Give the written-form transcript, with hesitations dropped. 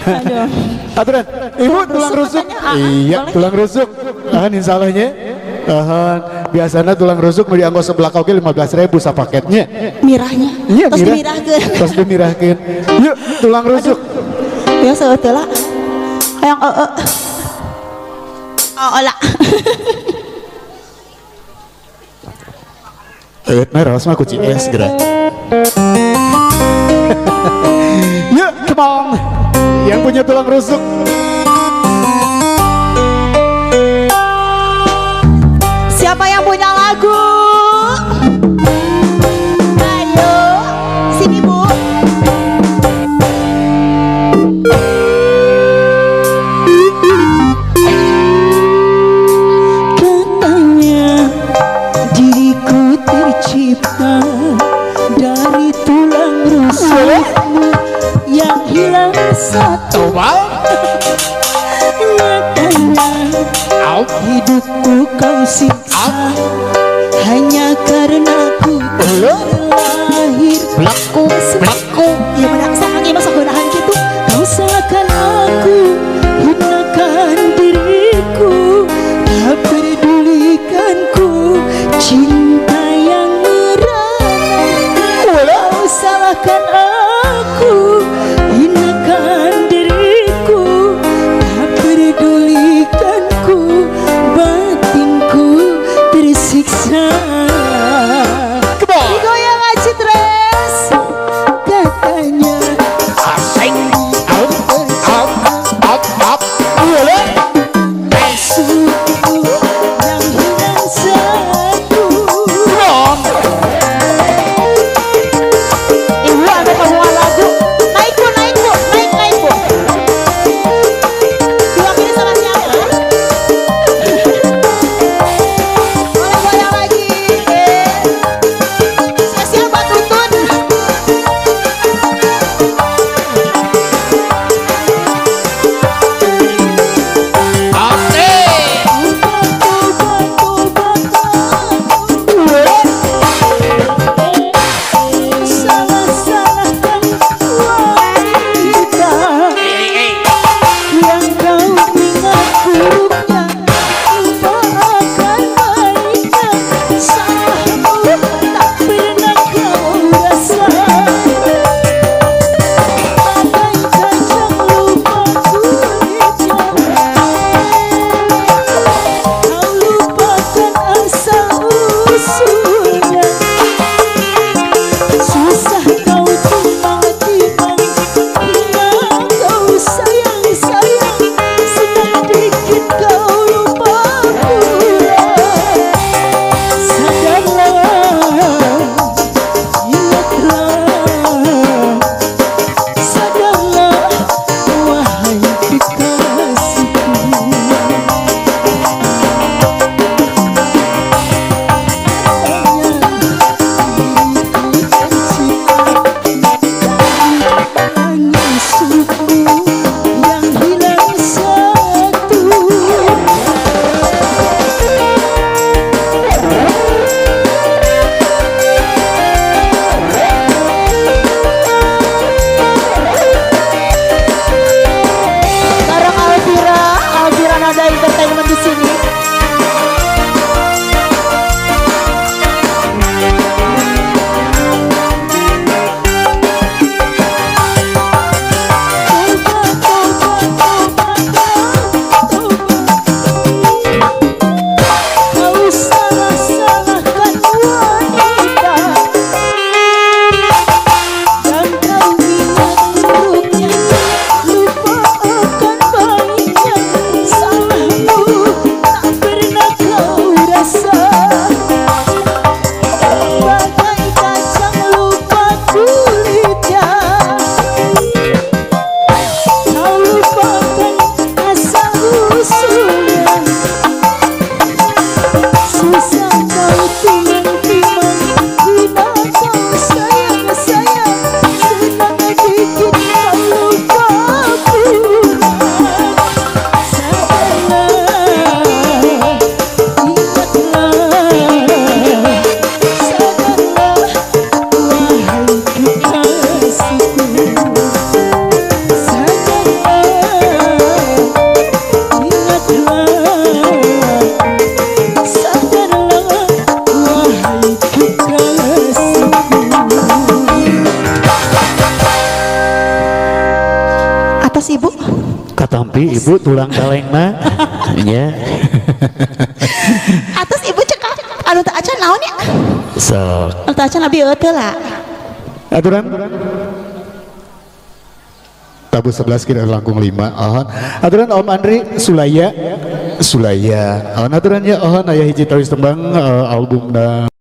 Aduh. Aturan, ibu tulang rusuk. Iya, tulang rusuk. Tahan insyaalahnya. Tahan. Biasanya tulang rusuk mau dianggo sebelah oge 15.000 sapaketnya. Mirahnya. Iya, terus mirah. Dimirahkeun. Terus dimirahkeun. Yuk, tulang rusuk. Biasa teh lah. Hayang eueuh. Oh, lah. Nah, raos mah kunci es geura. Yuk, come on. Yang punya tulang rusuk. Siapa yang punya lagu? Ayo, sini Bu. Katanya diriku tercipta dari tulang rusukmu yang hilang satu. Nyatanya hidupku kau siksa hanya karena ku terlahir. Belaku, belaku. Iya benar, sangat masa gunakan gitu. Kau salahkan aku, hinakan diriku, tak pedulikanku, cinta yang merana. Kau salahkan aku, hinakan diriku, tak pedulikanku, batinku tersiksa. Come on. Digoyang aja terus. Katanya Asik. Up, up, up, up. Boleh. rusukku yang hilang satu. Come on. Ibu ada kamu lagu. Naik Bu, naik Bu, naik naik Bu. Diwakili sama siapa? Boleh goyang lagi. Ibu tulang kaleng mah. Nya. Atas ibu cek anu teu acan naon ya? Sok. Anu teu acan abi eueuh lah. Aturan tabuh 11 kira langkung 5. Ahon. Aturan Om Andri Sulaya. Sulaya. Ahon aturannya, ahon, aya hiji tawis tembang albumna.